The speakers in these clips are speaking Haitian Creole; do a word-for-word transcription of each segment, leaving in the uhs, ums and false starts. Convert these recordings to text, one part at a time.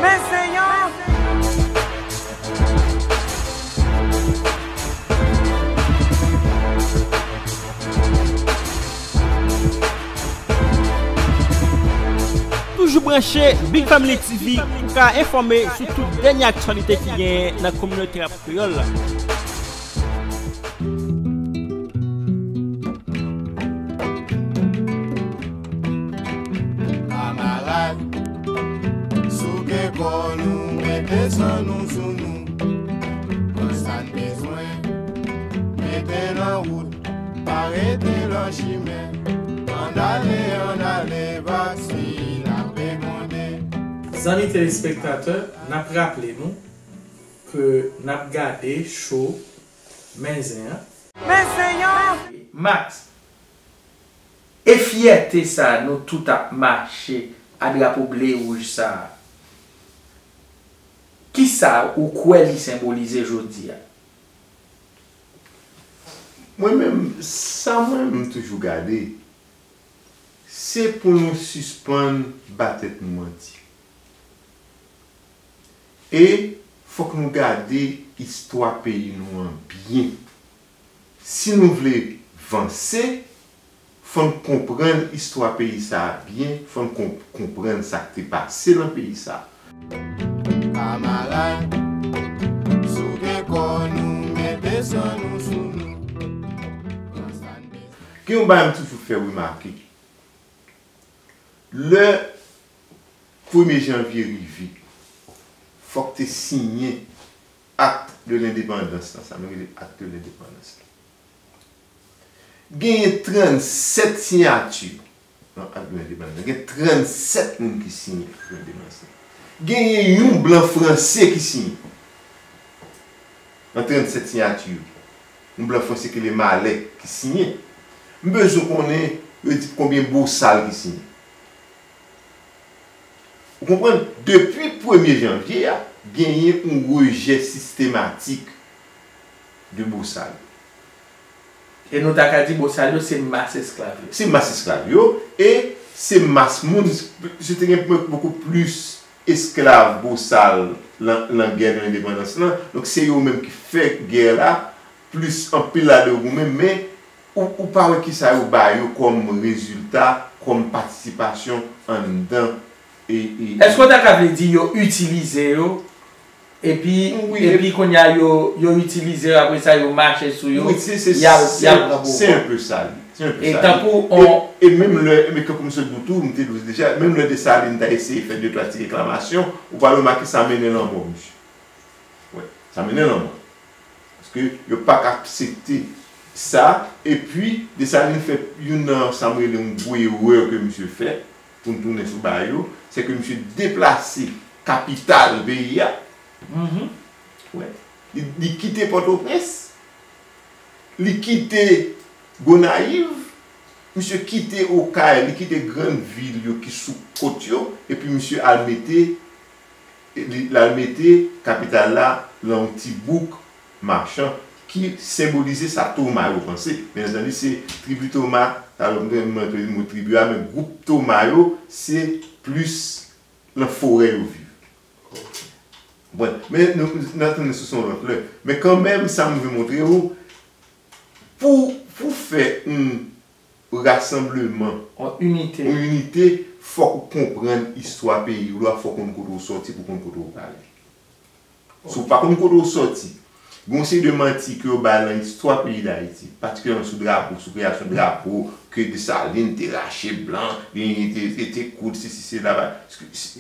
Men se yon Toujou branche Big Family T V pou ka enfòme sou tout dènye aktyalite ki genyen nan kominote rap kreyòl la. Kamarad, souke kò nou, mete san nou sou nou. Pran sa n bezwen, mete nan wout, pa rete nan chimen. Ann ale, ann ale, vwazi la pe gwonde. Zanmi telespektatè, n ap raple nou ke n ap gade cho Men zen an. Men se yon Max, e fyète sa a nou tout ap mache a drapo ble e wouj sa a, kisa ou kwè li senbolize jodi a? Mwen menm, sa mwen menm m toujou gade, se pou nou sispann ba tèt nou manti. E fòk nou gade istwa peyi nou an byen. Si nou vle vanse, fò n konprann istwa peyi sa a byen, fò n konprann sa k te pase nan peyi sa a. Kamarad, souke kò nou, mete san nou sou nou. Gen yon bagay m toujou fè remake. Lè premye janvye rive, fòk te siyen Acte de l'indépendance lan, sa nou rele Acte de l'indépendance lan. Genyen trannsèt siyati nan Acte de l'indépendance lan. Gen trannsèt moun ki siyen Acte de l'indépendance lan. Genyen yon blan franse ki siyen. Nan trannsèt siyati yo, yon blan franse ki rele Mallet ki siyen. M bezwen konnen yo di konbyen bosal ki siyen. Ou konprann? Depi premye janvye a, genyen yon rejè sistematik de bosal yo. E nou ta ka di bosal yo se mas esklav yo. Se mas esklav yo, e se mas moun, se te gen bokou plis esklav bosal nan, nan gè de lendepandans lan. Donk se yo menm ki fè gè la, plis anpil ladan yo goumen, men ou, ou pa wè kisa yo ba yo kòm rezilta, kòm patisipasyon anndan e, e, Èske w ta ka vle di yo itilize yo, epi, Wi, epi kounye a yo, yo itilize yo, apre sa yo mache sou yo, Wi, se, se, y al, se, y al pran se pouvwa. Un peu sa li. Se un peu E sa tankou li. on- E, e menm lè, men tankou m sot di w tou, m te di w deja, menm lè Desalin ta eseye fè de twa ti reklamasyon, ou pral remake sa mennen lanmò misye. Wi, sa mennen lanmò. Paske yo pa ka aksepte sa, epi Desalin fè youn nan sa m rele yon gwo erè ke misye fè, pou n tounen sou bagay yo, se ke misye deplase kapital peyi a. Wi. Li, li kite Pòtoprens, li kite Gonayiv, misye kite Okay, li kite grann vil yo ki sou kot yo, epi misye al mete, li, l al mete kapital la nan yon ti bouk machan ki senbolize sa Toma yo panse. Byen antandi, se tribi Toma, alò m te mete mo tribi a, men gwoup Toma yo, se plis nan forè yo viv. Bon, men nou, n a tounen sou sa yon lòt lè. Men kanmenm, sa m vle montre w, pou, pou fè yon rasanbleman, On inite. Yon inite, fòk ou konprann istwa peyi w la, fòk ou konn kote w sòti pou konn kote w prale. Si w pa konn kote w sòti, gen yon seri de manti ke yo bay nan istwa peyi Dayiti, patikilyèman sou drapo, sou kreyasyon drapo, ke Desalin te rache blan, li te, te, te koud, sesi, sela, ba,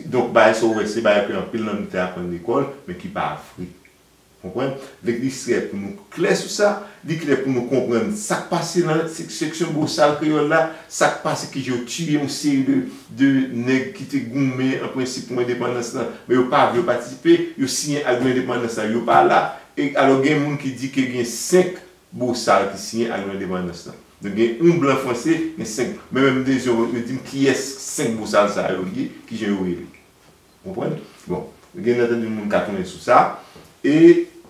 donk, bagay sa w wè, se bagay ke anpil nan nou te aprann lekòl, men ki pa vre. Konprann? Donk, li trè pou nou klè sou sa, li klè pou nou konprann sa k pase nan sek-, seksyon bosal kreyòl la, sa k pase ki yo tiye yon seri de, de nèg ki te goumen an prensip pou endepandans lan, men yo pa vle patisipe, yo siyen ak lendepandans la, yo pa la. E alò gen moun ki di ke gen senk bosal ki siyen ak lendepandans lan. Donk gen yon blan franse, gen senk. Men menm de yo, yo di m kiyès senk bosal sa yo ye, kijan yo rele. Konprann? Bon, gen antandi moun ka tounen sou sa. E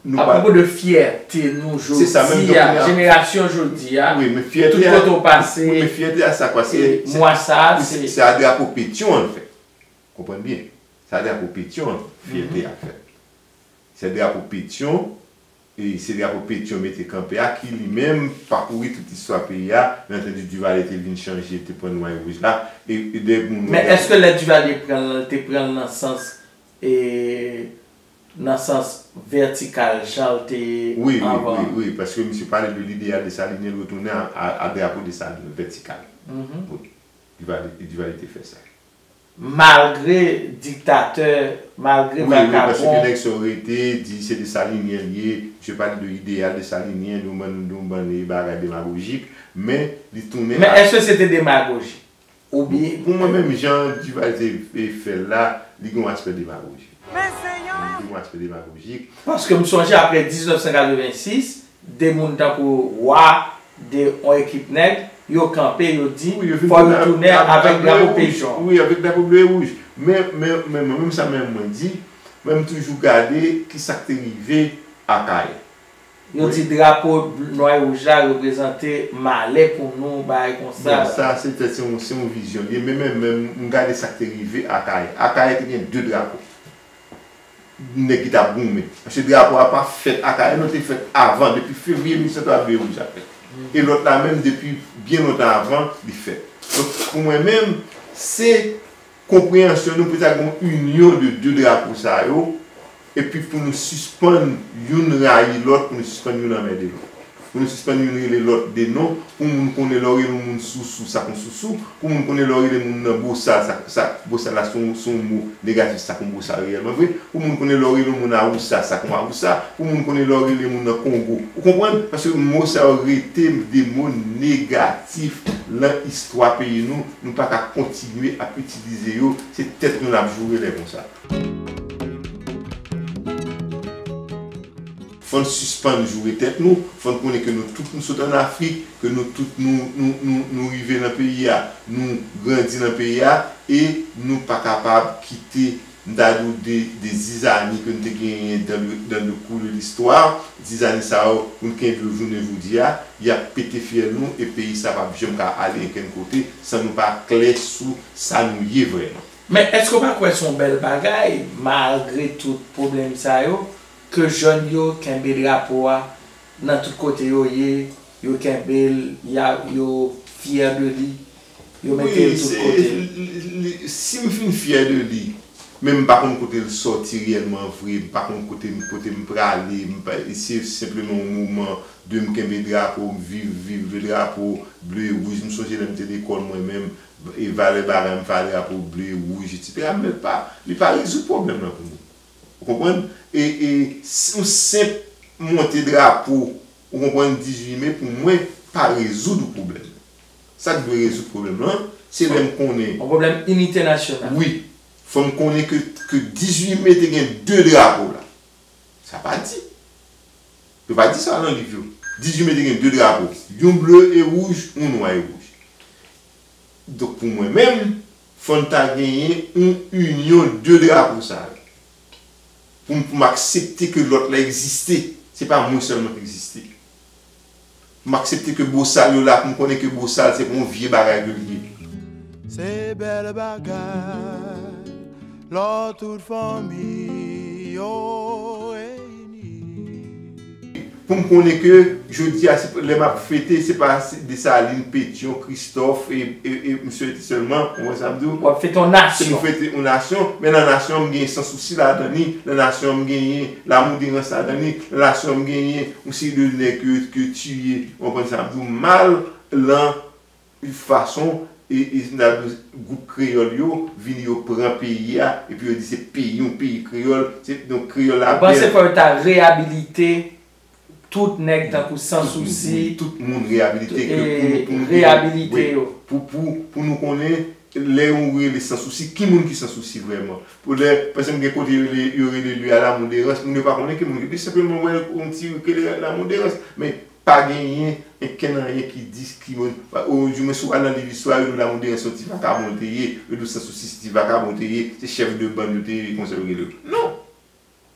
nou pa Apwopo de fyète nou Se sa menm, jodi donk, a, nou ap- jenerasyon jodi a, Wi, men fyète tout a, kote w pase, wi, men fyète a sa kwa? Se, e se, mwa sa a, wi, se se a drapo Petyon an fè. Konprann byen. Sa drapo Petyon an, fyète a fèt. Se drapo Petyon, e se drapo Petyon mete kanpe a ki li menm pakouri tout istwa peyi a, byen antandi Duvalier te vin chanje, te pran nwa e wouj la, e, e de moun Men èske lè Duvalier pran l, te pran l nan sans, e, nan sans vètikal, jan l te Wi, wi, anvan? wi, wi, paske misye pale de lideyal desalinyen, l retounen a, a, a drapo Desalin vètikal. Wi, Duvalier, Duvalier te fè sa. Malgre diktatè, malgre Wi, wi, paske vakabon. nèg sa yo rete, di se Desalinyen l ye, misye pale de ideyal Desalinyen, de yon bann, de yon bann bagay demagojik, men li tounen Men a èske se te demagoji? Oubyen Pou mwen menm, jan Duvalier te fè l la, li gen yon aspè demagojik. Li gen yon aspè demagojik. Paske m sonje apre diznèf san katrevensis, de moun tankou Wa, de yon ekip nèg, yo kanpe, yo di, Wi, yo vin fò yo tounen tounen avèk avèk drapo ble e wouj. Petyon. Wi, avèk drapo ble e wouj. Men, men, men mwen menm sa menm mwen di, mwen m toujou gade ki sa k te rive Akayè. Yo Wi. di drapo bl- nwa e wouj la reprezante malè pou nou, bagay konsa. Bon, sa se tèt, se yon, se yon vizyon li ye, men, men, men m gade sa k te rive Akayè. Akayè te gen de drapo. Nèg ki t ap goumen. Paske drapo a pa fèt Akayè, non, te fèt avan, depi fevriye mil nèf san twa ble e wouj la fèt. E lòt la menm, depi byen lontan avan, li fèt. Donk, pou mwen menm, se konpreyansyon nou pou ta gen yon inyon de de drapo sa yo, epi pou nou sispann youn rayi lòt, pou nou sispann youn anmède lòt. Pou nou sispann youn rele lòt de non, pou moun konnen lè w rele yon moun sousou, sa k yon sousou, pou moun konnen lè w rele moun nan bosal, sa, sa, bosal la se yon, se yon mo negatif, sa k yon bosal reyèlman vre, pou moun konnen lè w rele yon moun awousa, sa k yon awousa, pou moun konnen lè w rele moun nan Kongo. Ou konprann? Paske mo sa yo rete de mo negatif nan istwa peyi nou, nou pa ka kontinye ap itilize yo, se tèt nou n ap joure lè konsa. Fò n sispann joure tèt nou, fò n konnen ke nou tout nou sot ann Afrik, ke nou tout nou, nou, nou, nou rive nan peyi a, nou grandi nan peyi a, e nou pa kapab kite, m ta di w, de, de zizani ke n te genyen dans le, dans le cours de l'histoire, zizani sa yo, pou n kenbe yo jounen jodi a, y ap pete fyèl nou, e peyi sa p ap janm ka ale okenn kote san nou pa klè sou sa nou ye vrèman. Men èske w pa kwè se yon bèl bagay, malgre tout pwoblèm sa yo, ke jèn yo kenbe drapo a nan tout kote yo ye, yo kenbe l, y a, yo fyè de li, yo mete l Wi, tout se, kote? li, li, si m fin fyè de li, men m pa konn kote l sòti reyèlman vre, m pa konn kote m, kote m prale, m pa, se senpleman yon moman de m kenbe drapo, m viv, viv le drapo ble, wouj. M sonje lè m te lekòl mwen menm, e valè bagay m fè a drapo ble, wouj, etsetera. Men l pa, li pa rezoud pwoblèm nan pou mwen. Ou konprann? E, e s- yon senp monte drapo, ou konprann, dizuit me, pou mwen, pa rezoud pwoblèm. Sa k dwe rezoud pwoblèm lan, se lè m konnen Yon pwoblèm inite nasyonal. Wi. Fò m konnen ke, ke dizuit me te gen de drapo la. Sa pa di. Yo pa di sa nan liv yo. Dizuit me te gen de drapo. Yon ble e wouj, yon nwa e wouj. Donk, pou mwen menm, fò n ta genyen yon inyon de drapo sa yo. Pou m, pou m aksepte ke lòt la egziste. Se pa mwen sèlman ki egziste. Pou m aksepte ke bosal yo la, pou m konnen ke bosal se pa yon vye bagay ke li ye. Se bèl bagay, lò tout fanmi yo reyini. Pou m konnen ke jodi a, se, lè m ap fete, se pa se Desalin, Petyon, Kristòf, e, e, e misye sèlman, ou konprann sa m di w? W ap fete yon Se pou nasyon. fete yon nasyon, men nan nasyon an, m genyen Sansousi ladan li, nan nasyon an, m genyen Lamoudérans ladan li, nan nasyon an, m genyen yon seri de nèg ke, ke tiye, ou konprann sa m di w, mal lan yon fason, e, e, n a di gwoup kreyòl yo vini, yo pran peyi a, epi yo di se peyi, yon peyi kreyòl, se, donk, kreyòl la Ou panse bèl. fò yo ta reyabilite tout nèg tankou Sansousi, Tout moun reyabilite, ke pou, e, pou nou reyabilite wi, yo. pou, pou, pou nou konnen, lè yon rele Sansousi, ki moun ki Sansousi vrèman? Pou lè, paske m gen kote yo rele, yo rele li a Lamoudérans, moun yo pa konnen ki moun ki, li senpleman wè yon ti rele Lamoudérans, men pa genyen okenn anyen ki di ki moun, ou, di mwens ou al nan liv istwa, yo di w Lamoudérans se yon ti vakabon l te ye, yo di w Sansousi se ti vakabon l te ye, se chèf de bann yo te ye, konsa yo rele yo. Non!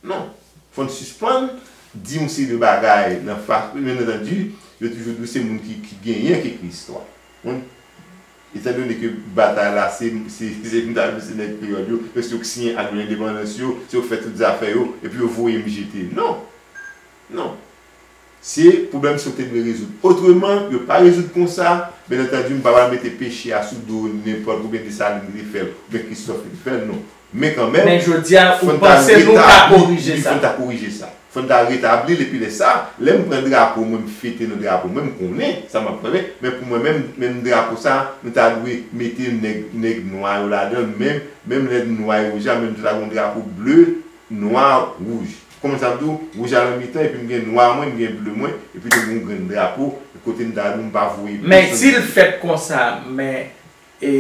Non. Fò n sispann di yon seri de bagay nan fas, byen antandi, yo toujou di w se moun ki, ki genyen ki ekri istwa. Konprann? Etandone ke batay la se, se, se m ta di se nèg kreyòl yo, paske yo k siyen ak lendepandans yo, se yo k fè tout zafè yo, epi yo voye m jete. Non! Non! Se pwoblèm sa yo te dwe rezoud. Otreman, yo pa rezoud konsa, byen antandi, m pa pral mete peche a sou do nenpòt oubyen Desalin ki te fè l, oubyen Kristòf ki te fè l, non. Men kanmenm, men jodi a, ou panse nou ka korije sa? Fò n ta retabli l, epi lè sa, lè m pran drapo mwen, m fete nan drapo mwen, m konnen sa m ap fè, men pou mwen menm, menm drapo sa, nou ta dwe mete nèg, nèg nwa yo ladan l, menm, menm nèg nwa e wouj la, menm nou ta gen yon drapo ble, nwa, wouj. Kòman sa m di w? Wouj a nan mitan, epi m gen nwa mwen, m gen ble mwen, epi nou gen yon grenn drapo, kote m ta di w m pa voye pèsonn. Men si l fèt konsa, men, e,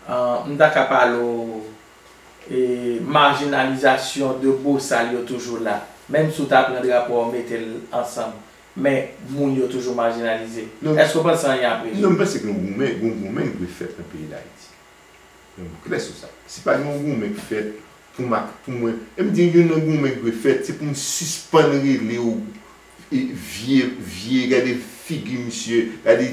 an, m ta ka pale w, e, majinalizasyon de bosal yo toujou la. Menm si w ta pran drapo a, w mete l ansanm, men moun yo toujou majinalize. Èske w panse anyen ap rezoud? Non, m panse ke yon goumen, yon goumen dwe fèt nan peyi Dayiti. Yon klè sou sa. Si pa gen yon goumen k fèt pou m ak, pou mwen, e m di youn nan goumen k dwe fèt, se pou m sispann rele w, e, vye, vye, gade figi misye, gade,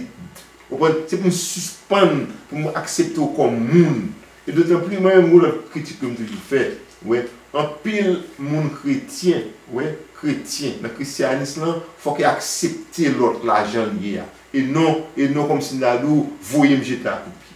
w konprann? Se pou m sispann, pou m aksepte w kòm moun. E dotan pli, mwen menm, yon lòt kritik ke m toujou fè, wè, anpil moun kretyen, wè, kretyen, nan krisyanis lan, fòk yo aksepte lòt la jan l ye a. E non, e non kòmsi m ta di w, voye m jete a kout pye.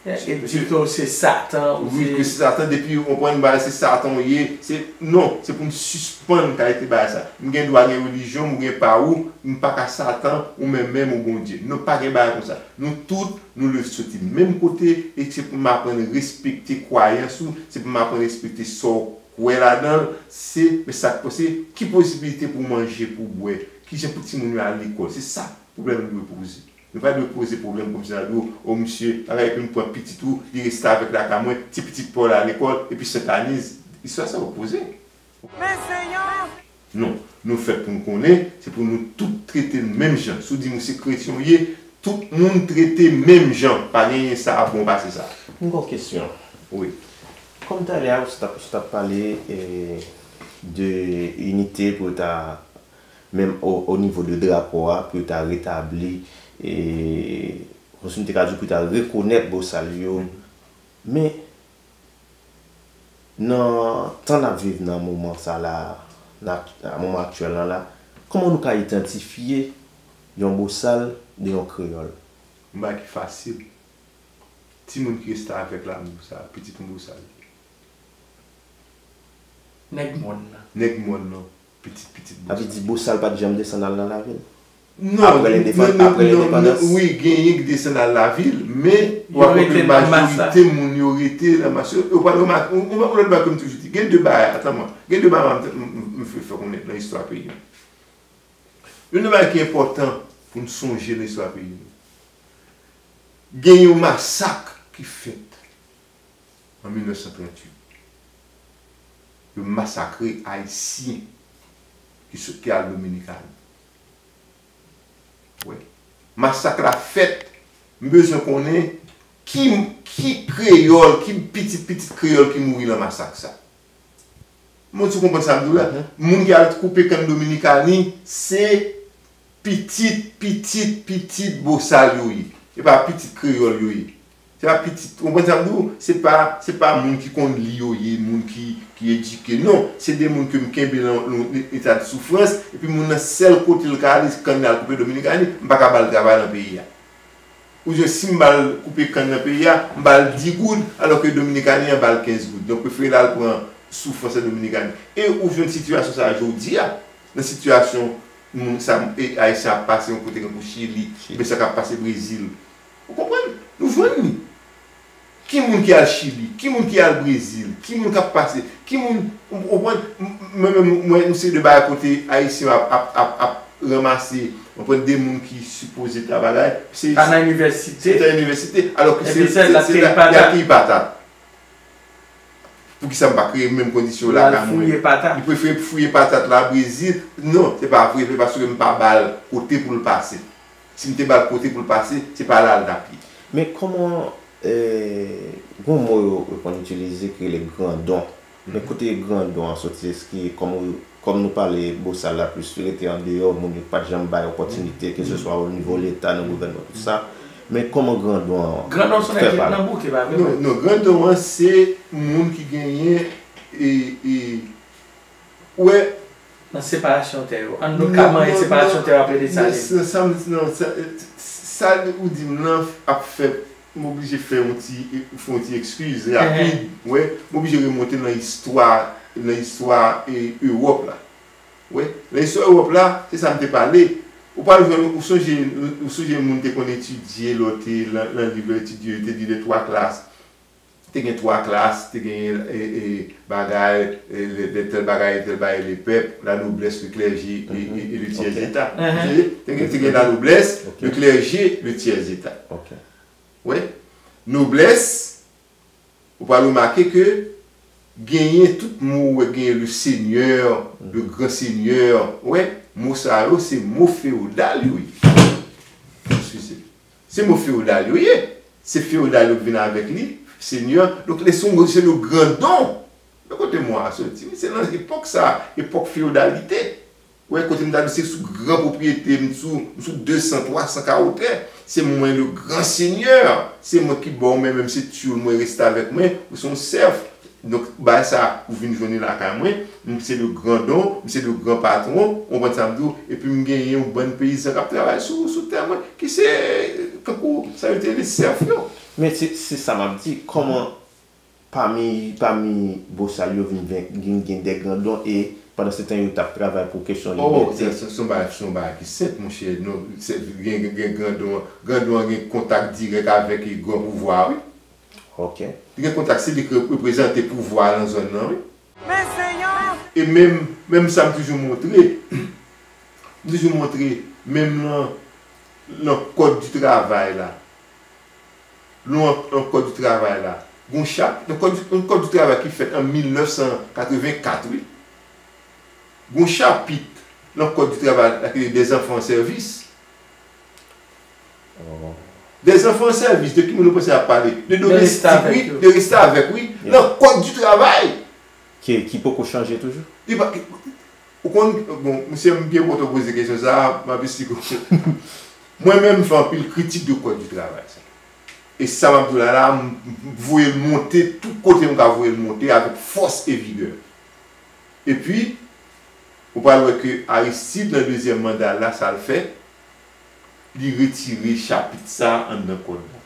E di ke w se Satan, ou se... Wi, ke se Satan, depi w konprann bagay, se Satan w ye. Se, non, se pou m sispann kalite bagay sa. M gen dwa gen relijyon m, ou gen pa ou, m pa ka Satan, ou menm menm, ou Bondye. Non, pa gen bagay konsa. Nou tout, nou leve soti menm kote, e se pou m aprann respekte kwayans ou, se pou m aprann respekte sa w kwè ladan l, se, men sa k pase, ki posibilite pou w manje, pou w bwè, kijan pou timoun yo al lekòl. Se sa pwoblèm nou dwe poze. Nou pa dwe poze pwoblèm kòmsi n ap di w, o misye, bagay epi m pran pitit ou, li rete avèk lakay mwen, ti pitit pa w la lekòl, epi sentaniz. Istwa sa yo poze. Men Senyè! Non, nou fèt pou n konnen, se pou nou tout trete l menm jan. Si w di m ou se kretyen w ye, tout moun trete menm jan. Pa genyen sa ap bon pase sa. M gen yon kesyon. Wi. Kòm talè a, ou t ap, ou t ap pale, e, de inite pou yo ta, menm o, o nivo de drapo a, pou yo ta retabli, e, kòmsi m te ka di w pou yo ta rekonèt bosal yo. Men, nan tan n ap viv nan moman sa la, nan, nan moman aktyèl lan la, kòman nou ka idantifye yon bosal de yon kreyòl? Yon bagay ki fasil. Timoun ki restavèk la, m di w sa, pitit yon bosal li ye. Nèg mòn nan. Nèg mòn nan. Pitit, pitit bosal. Sa vle di bosal pa t janm desann al nan lavil? Non, apre lendepandans? Wi, genyen ki desann al lavil, men w ap wè ke majorite moun yo rete nan mas yo. Ou pral remake, yon, yon lòt bagay ke m toujou di, gen de bagay, atan mwen, gen de bagay m, m, m, m vle fè konnen nan istwa peyi nou. Youn nan bagay ki enpòtan pou n sonje nan istwa peyi nou. Gen yon masak ki fèt an mil nèf san tranntuit. Yo masakre Ayisyen ki sot, ki al Dominikani. Wi. Masak la fèt, m bezwen konnen ki, ki kreyòl, ki pitit pitit kreyòl ki mouri nan masak sa. Mwen, si w konprann sa m di w la, moun ki al koupe kann Dominikani, se pitit, pitit, pitit bosal yo ye. Se pa pitit kreyòl yo ye. Se pa pitit, w konprann sa m di w? Se pa, se pa moun ki konn li yo ye, moun ki, ki edike. Non, se de moun ke m kenbe nan yon eta de soufrans, epi moun nan sèl kote l ka ale, se kann li al koupe Dominikani, m pa ka ba l travay nan peyi a. Ou jwenn si m ba l koupe kann nan peyi a, m ba l dis goud, alò ke Dominikani an ba l kenz goud. Donk, prefere l al pran soufrans an Dominikani. E ou jwenn sitiyasyon sa a jodi a, nan sitiyasyon moun sa, e, Ayisyen ap pase yon kote tankou Chili, oubyen sa k ap pase Brezil. Ou konprann? Nou jwenn li. Ki moun ki al Chili? Ki moun ki al Brezil? Ki moun k ap pase? Ki moun, ou, ou konprann? M, m, mwen menm, m wè yon seri de bagay kote Ayisyen ap, ap, ap, ap ranmase, ou konprann, de moun ki sipoze ta bagay. Se, ta nan inivèsite. Se ta inivèsite. Alò ke se, se, se la, y ap keyi patat. Poukisa m pa kreye menm kondisyon yo lakay mwen? Li prefere fouye patat la Brezil. Non, se pa vre, se paske m pa ba l kote pou l pase. Si m te ba l kote pou l pase, se pa la l t ap ye. Men kòman, e, gon mo yo, yo konn itilize ki rele grandon. Men kote grandon an soti, èske kòm ou, kòm nou pale bosal la plis rete andeyò, moun yo pa t janm bay opòtinite, keseswa o nivo leta, nan gouvènman, tout sa. Men kòman grandon an Grandon se yon nèg ki nan bouke, pa vre? Non, non, grandon an se moun ki genyen e, e, ou wè, Nan separasyon tè yo. Ann nou ka manyen separasyon tè yo apre Desalin. Sa, sa, sa, sa ou di m lan ap fè m oblije fè yon ti, fè yon ti ekskiz rapid. Wè, m oblije remonte nan istwa, nan istwa e, Ewòp la. Wè, nan istwa Ewòp la, se sa m te pale. Ou pa jwenn, ou sonje, ou sonje moun te konn etidye lè w te lan, lan liv lè w etidye, yo te di de twa klas. Te gen twa klas, te gen e, e, bagay, e, le, le, tèl bagay, tèl bagay, le pèp, la noblès, le klèje e, e, e le tyè zeta. Te gen, te gen la noblès, le klèje, le tyè zeta. Wè, noblès, ou pral remake ke genyen tout mo ou wè genyen le seigneur, le grand seigneur, wè, mo sa yo se mo feyodal yo ye. Eskize. Se mo feyodal yo ye. Se feyodal yo k vin avèk li, seigneur. Donk, le son, se le grandon. Men kote mo a soti? Wi, se nan epòk sa, epòk feyodalite. Wè, kote m ta di se sou gran pwopriyete, m sou, m sou de san, twa san kawo tè. Se mwen le grand seigneur. Se mwen ki ba w men, menm se tyoul mwen, restavèk mwen, ou se yon sèf. Donk, bagay sa, ou vin jwenn li lakay mwen, m se le grandon, m se le gran patwon, ou konprann sa m di w, epi m genyen yon bann peyizan k ap travay sou, sou tè mwen, ki se, kankou, sa yo te rele sèf yo. Men se, se sa m ap di, kòman pami, pami bosal yo vin ven, vin gen de grandon e pandan se tan yo t ap travay pou kesyon libète? Oh, se, se, se yon bagay, se yon bagay ki senp, monchè. Non, se, gen, gen, gen grandon, grandon an gen kontak dirèk avèk gran pouvwa, wi. Ok. Li gen kontak, se li ki reprezante pouvwa a nan zòn nan, wi. E menm, menm sa m toujou montre, m toujou montre, menm nan, nan kòd di travay la, lè w nan kòd di travay la, gon chapit, nan kòd di, yon kòd di travay ki fèt an mil nèf san katrevenkat, wi. Gon chapit nan kòd di travay la ki rele des enfants en service. Des enfants en service, de ki moun nou panse y ap pale? De domestik, wi, de restavèk, wi. Nan kòd di travay. Ki, ki poko chanje toujou? Li pa, ou konn, bon, mesye, m byen kontan w poze kesyon sa a, m ap esplike w. Mwen menm, m fè anpil kritik de kòd di travay sa. E sa m ap di w la la, m, m voye l monte tout kote m ka voye l monte avèk fòs e vigè. Epi, ou pral wè ke Aristide, nan dezyèm manda l la, sa l fè, li retire chapit sa a anndan kòd la.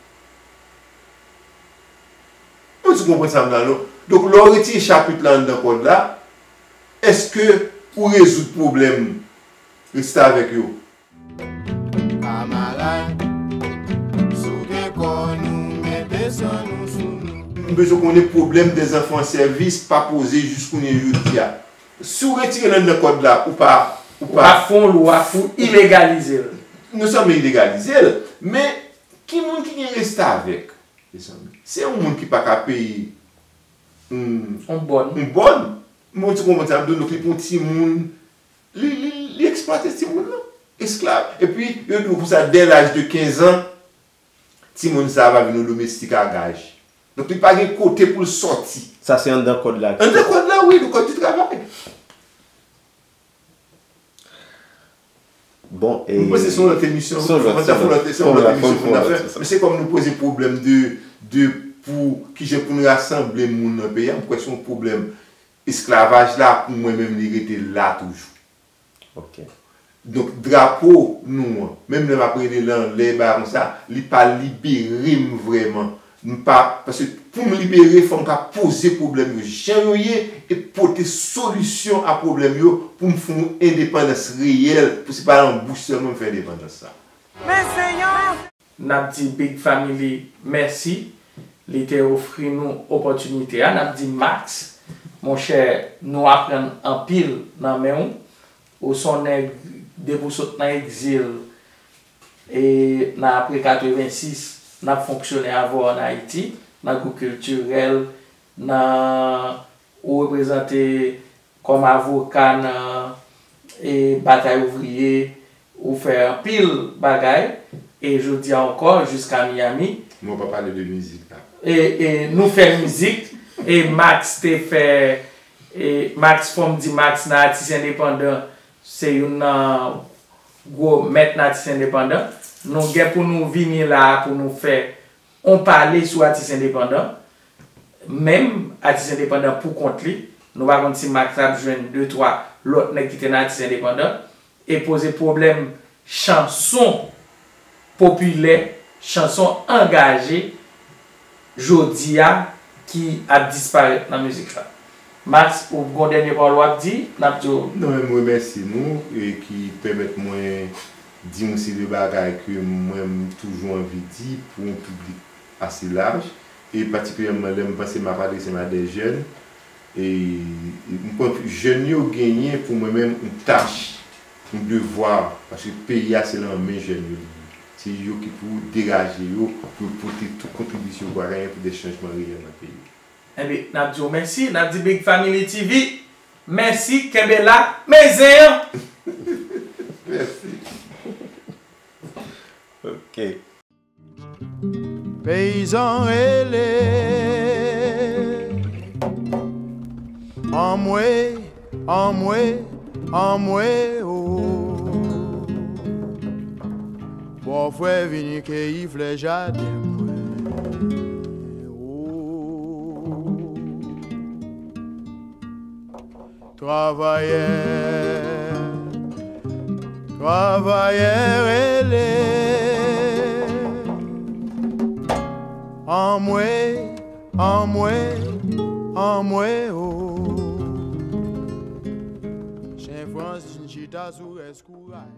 Mwen di w konprann sa m la, non? Donk, lè w retire chapit la anndan kòd la, èske ou rezoud pwoblèm restavèk yo? Kamarad, souke kò nou, mete san nou sou nou. M bezwen konnen pwoblèm des enfants en service pa poze jis kounye a jodi a. Si w retire l anndan kòd la, ou pa, ou pa. Ou pa fè yon lwa pou ilegalize l. Non sèlman ilegalize l, men ki moun ki gen restavèk, mezanmi? Se yon moun ki pa ka peye. Yon bòn. Yon bòn. Mwen di w konprann sa m di w, donk li pran yon timoun. Li, li, li eksplwate timoun nan. Esklav. Epi, yo di w konsa, dès l'âge de quinze ans, timoun sa a va vin yon domestik a gaj. Donk, li pa gen kote pou l sòti. Sa se anndan kòd la ki. Anndan kòd la, wi, le code du travail. Bon, e. M panse se yon lòt emisyon. Se yon lòt, se yon lòt, se yon lòt emisyon pou n ap fè. Men se kòm nou poze pwoblèm de, de pou kijan pou n rasanble moun nan peyi a, m kwè se yon pwoblèm. Esklavaj la, pou mwen menm, li rete la toujou. Ok. Donk, drapo nou an, menm lè m ap rele l anlè, bagay konsa, li pa libere m vrèman. M pa, paske pou m libere, fò m ka poze pwoblèm yo jan yo ye e pote solisyon a pwoblèm yo pou m fè yon endepandans reyèl, pou se pa nan bouch sèlman m fè endepandans sa. N ap di Big Family mèsi, li te ofri nou opòtinite a. N ap di Max, monchè, nou aprann anpil nan men w. Ou se yon nèg, depi w sot nan egzil, e nan apre katrevensis, n ap fonksyone avè w ann Ayiti, nan gwoup kiltirèl, nan, ou reprezante kòm avoka nan e, batay ouvriye, ou fè anpil bagay, e jodi a ankò, jiska Miami. Men w pa pale de mizik la. E, e nou fè mizik, e Max te fè, e Max, fò m di Max nan atis endepandan, se youn nan gwo mèt nan atis endepandan. Nou gen pou nou vini la a pou nou fè yon pale sou atis endepandan. Menm atis endepandan pou kont li. Nou pa konn si Max ap jwenn de twa lòt nèg ki te nan atis endepandan e poze pwoblèm chanson popilè, chanson angaje jodi a ki ap disparèt nan mizik la. Max, ou gon dènye pawòl w ap di, n ap di w. Non, men mwen remèsye nou e ki pèmèt mwen di yon seri de bagay ke mwen m toujou anvi di pou yon piblik ase laj, e patikilyèman lè m panse m ap adrese m a de jèn, e m kwè jèn yo genyen pou mwen menm yon tach, yon devwa, paske peyi a se nan men jèn yo li ye. Se yo ki pou degaje yo, pou yo pote tout kontribisyon yo ka genyen pou de chanjman reyèl nan peyi a. Enben, n ap di w mèsi, n ap di Big Family T V mèsi, kenbe la, men zen an! Mèsi. Ok. Peyizan rele, anmwe, anmwe, anmwe, o. Bòfrè vini keyi flè jaden mwen, o. Travayè, travayè rele, anmwe, anmwe, anmwe, o. Chen Frans vin chita sou rès kouray.